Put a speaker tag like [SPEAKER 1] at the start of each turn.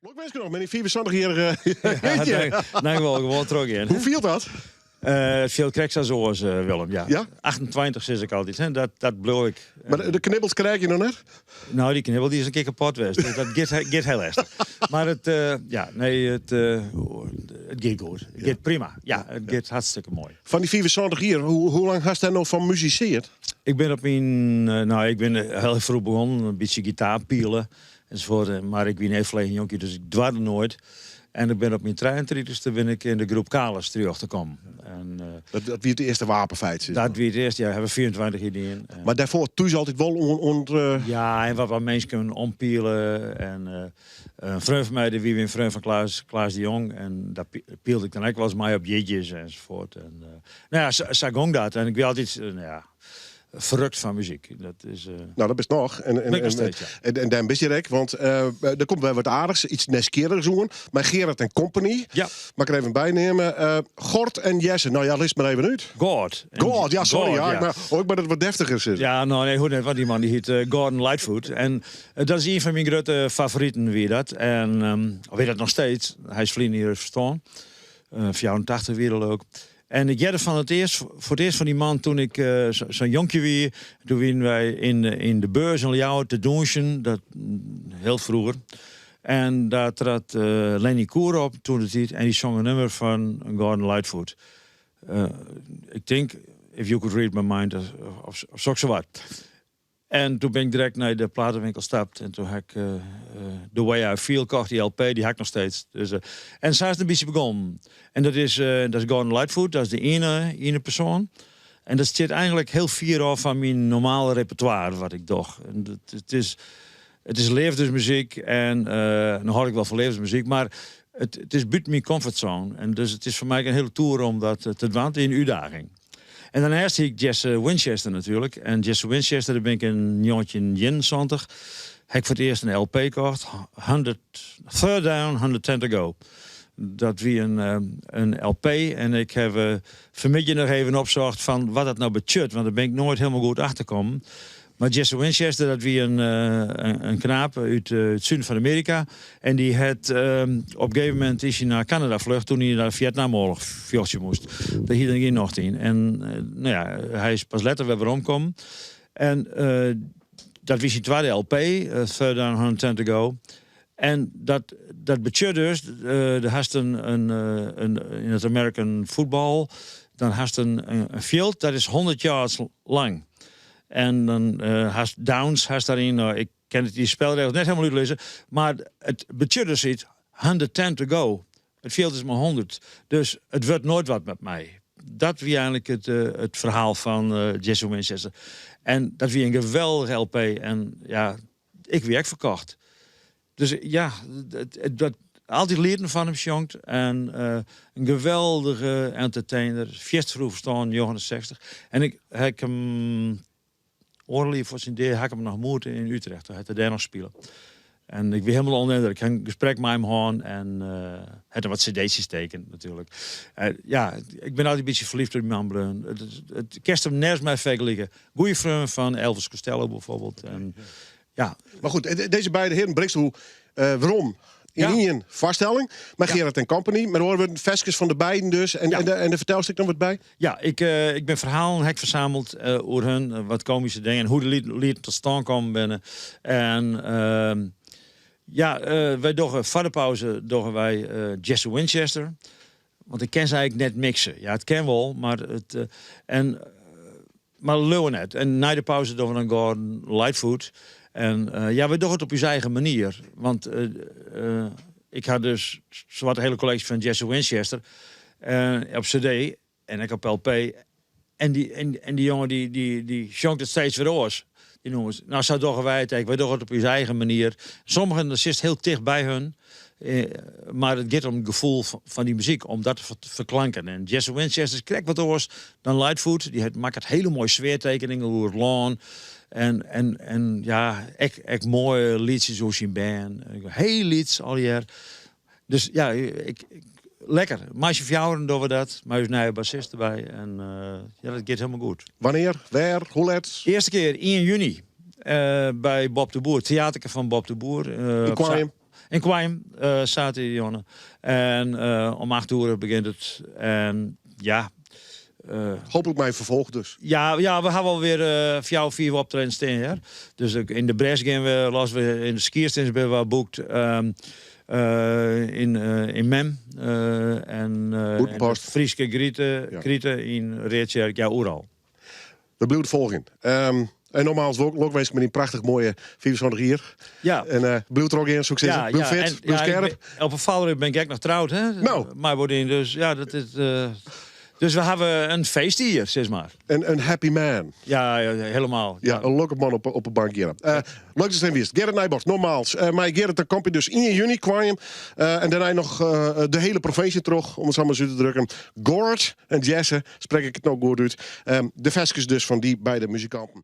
[SPEAKER 1] Lokwinske noch, mei dyn 75-jierrige jierdei.
[SPEAKER 2] Ja, wol gewoan trochgean.
[SPEAKER 1] Hoe fielt dat?
[SPEAKER 2] It fielt krekt sa oars, Willem. Ja.
[SPEAKER 1] Ja?
[SPEAKER 2] 28 sis ik altyd, hè. Dat bliuw ik.
[SPEAKER 1] Mar de knibbels krije je noch net?
[SPEAKER 2] No, dy knibbel dy is in kear kapot west. Dus dat giet hiel lestich. Mar it, ja, nee, it giet goed. It giet prima. Ja, it giet hartstikke moai.
[SPEAKER 1] Fan dy 75 jier, hoe lang hast dêr no fan musiseard?
[SPEAKER 2] Ik bin op myn, no, ik bin hiel froech begûn, in bytsje gitaarpiele ensafuort. Mar ik wie in hiel ferlegen jonkje, dus ik doarde noait. En ik bin op myn 33ste bin ik yn de groep Kalis terjochte kommen. En,
[SPEAKER 1] Dat wie it earste wapenfeit, sis
[SPEAKER 2] Dat wie it earste, ja, hawwe we 24 jier dien.
[SPEAKER 1] Mar dêrfoar thús altyd wol oan it...
[SPEAKER 2] Ja, en wat minsken ompiele. En in freon fan my, dy wie in freon fan Klaas, Klaas de Jong. En dêr pielde ik dan ek wolris mei op jierdeis ensafuort. En, no ja, sa gong dat. En ik wie altyd, no ja, ferrukt fan muzyk. Dat is,
[SPEAKER 1] No, dat bist noch.
[SPEAKER 2] Ben ik noch steeds, ja.
[SPEAKER 1] En dêr bist hjir ek, want der komt wer wat aardichs, iets nijsgjirrichs oan. Mei Gerard en Company.
[SPEAKER 2] Ja.
[SPEAKER 1] Mag ik er even by nimme. Gort en Jesse. No ja, lis mar even út.
[SPEAKER 2] God.
[SPEAKER 1] God, ja, sorry.
[SPEAKER 2] God,
[SPEAKER 1] ja,
[SPEAKER 2] ja.
[SPEAKER 1] Maar, oh, ik moat it wat deftiger sizze.
[SPEAKER 2] Ja, no, nee, hoe net, want dy man dy hjit Gordon Lightfoot. En dat is ien fan myn grutte favoriten, wie dat. En, of wie dat noch steeds. Hy is ferline jier ferstoarn. 84 wie dat ek. En ik hearde fan it earst, foar it earst fan dy man toen ik sa'n jonkje wie. Toen wiene wy yn de Beurs yn Ljouwert te dûnsjen, dat hiel froeger. En dêr trad Lenny Kuhr op toen de tiid en dy song in nûmer fan Gordon Lightfoot. Ik tink If You Could Read My Mind of soksawat. En toen bin ik direkt nei de platewinkel stapt en toen ha ik The Way I Feel kocht, dy LP, dy ha ik noch steeds. Dus, en sa is it in bytsje begûn. En dat is Gordon Lightfoot, dat is de iene persoan. En dat stiet eigentlik hiel fier ôf fan myn normale repertoire wat ik doch. En it is leafdesmuzyk en no hâld ik wol fan leafdesmuzyk, mar it is bûten myn comfortzone. En dus it is foar my in hiele toer om dat te dwaan. It is in útdaging. En dêrneist hie ik Jesse Winchester natuerlik. En Jesse Winchester, dêr bin ik yn 1971, ha ik foar it earst in LP kocht. 100, Third Down, 110 to Go. Dat wie in LP en ik ha fanmiddei noch even opsocht fan wat dat no betsjut, want dêr bin ik noait hielendal goed achter kommen. Mar Jesse Winchester, dat wie in knaap út it suden fan Amearika. En dy hat op in gegeven momint is hy nei Kanada flucht toen hy nei de Fjetnamoarloch fjochtsje moast. Dêr hie er gjin nocht yn. En no ja, hy is pas letter wer weromkommen. En dat wie syn twadde LP, Third Down, 110 to Go. En dat betsjut dus, do hast in yn it American football, dan hast in fjild dat is 100 yards lang. En dan hast downs hast dêryn. No, ik kin it dy spelregels net hielendal útlizze, mar it betsjut dus yts 110 to go. It fjild is mar 100. Dus it wurdt noait wat mei my. Dat wie eigentlik it ferhaal fan Jesse Winchester. En dat wie in geweldige LP. En ja, ik wie ek ferkocht. Dus ja, dat, altyd lieten fan him sjongt. En in geweldige entertainer. Fierste froech ferstoarn, 69. En ik ha him oardel jier foar syn dea ha ik him noch moete yn Utrecht. Toen hat er dêr noch spile. En ik wie hielendal ûnder de yndruk. Ik ha in gesprek mei him hân en hat er wat cd'tsjes tekene natuerlik. Ja, ik bin altyd in bytsje ferlyfd op dy man bleaun. It kinst him nergens mei fergelike. Goeie freon fan Elvis Costello bijvoorbeeld. En, ja.
[SPEAKER 1] Mar goed, dizze beide hearen bringst werom yn ien foarstelling. Mei Gerard en Company. Mei oare wurden, ferskes fan de beiden dus. En dêr fertelst ek noch wat by?
[SPEAKER 2] Ja, ik bin ferhalen ha ik fersameld oer hun, wat komyske dingen, hoe't de lieten ta stân kommen binne. En ja, wy dogge foar de pauze dogge wy Jesse Winchester. Want ik kin se eigentlik net mixe. Ja, it kin wol, mar it, en, mar leauwe net. En nei de pauze dogge we dan Gordon Lightfoot. En ja, wy dogge it op ús eigen manier. Want ik ha dus sawat de hiele kolleksje fan Jesse Winchester op CD en ek op LP. En dy jonge dy sjongt it steeds wer oars. Dy nûmers. No, sa dogge wy it ek. Wy dogge it op ús eigen manier. Sommigen dan sitst hiel ticht by hun. Mar it giet om it gefoel fan dy muzyk, om dat te ferklanken. En Jesse Winchester is krekt wat oars dan Lightfoot. Dy makket hiele moaie sfeartekeningen oer it lân. En ja, ek moaie lietsjes oer syn bern. Hiel lyts allegear. Dus ja, lekker. Mei syn fjouweren dogge we dat. Mei ús nije bassist derby. En ja, dat giet hielendal goed.
[SPEAKER 1] Wannear, wêr, hoe let?
[SPEAKER 2] Earste kear 1 juny by Bob de Boer, teaterke fan Bob de Boer.
[SPEAKER 1] Yn Koarnjum?
[SPEAKER 2] In Koarnjum, saterdei jûn. En om 8 oere begjint it. En ja.
[SPEAKER 1] Hooplik mei ferfolch dus.
[SPEAKER 2] Ja, ja, we hawwe alwer fjouwer, fiif optredens stean hear. Dus yn de Bres gean we los, we yn de Skierstins binne we boekt. Yn Mem en
[SPEAKER 1] Bûtenpost.
[SPEAKER 2] Fryske Krite,
[SPEAKER 1] Ja.
[SPEAKER 2] Krite yn Readtsjerk, ja oeral.
[SPEAKER 1] We bliuwe it folgjen. En nogmaals lokwinsk mei dyn prachtich moaie 75 jier.
[SPEAKER 2] Ja.
[SPEAKER 1] En bliuw trochgean, soe ik sizze.
[SPEAKER 2] Ja,
[SPEAKER 1] bliuw
[SPEAKER 2] ja,
[SPEAKER 1] fit,
[SPEAKER 2] en,
[SPEAKER 1] bliuw
[SPEAKER 2] ja,
[SPEAKER 1] skerp.
[SPEAKER 2] Op 'e valreep bin ik ek noch troud, hè?
[SPEAKER 1] No.
[SPEAKER 2] Mei Bodien, dus ja, dat is. Dus we hawwe in feestjier, sis mar.
[SPEAKER 1] In happy man.
[SPEAKER 2] Ja, ja, helemaal.
[SPEAKER 1] Ja, in lokkich man op 'e bank hjir. Leuk datst even wiest. Gerrit Nijborg, nogmaals. Mei Gerrit dan kom je dus 1 juny Koarnjum. En dêrnei noch de hiele provinsje troch, om it sa mar út te drukken. Gord en Jesse, sprek ik it no goed út. De ferskes dus fan dy beide muzikanten.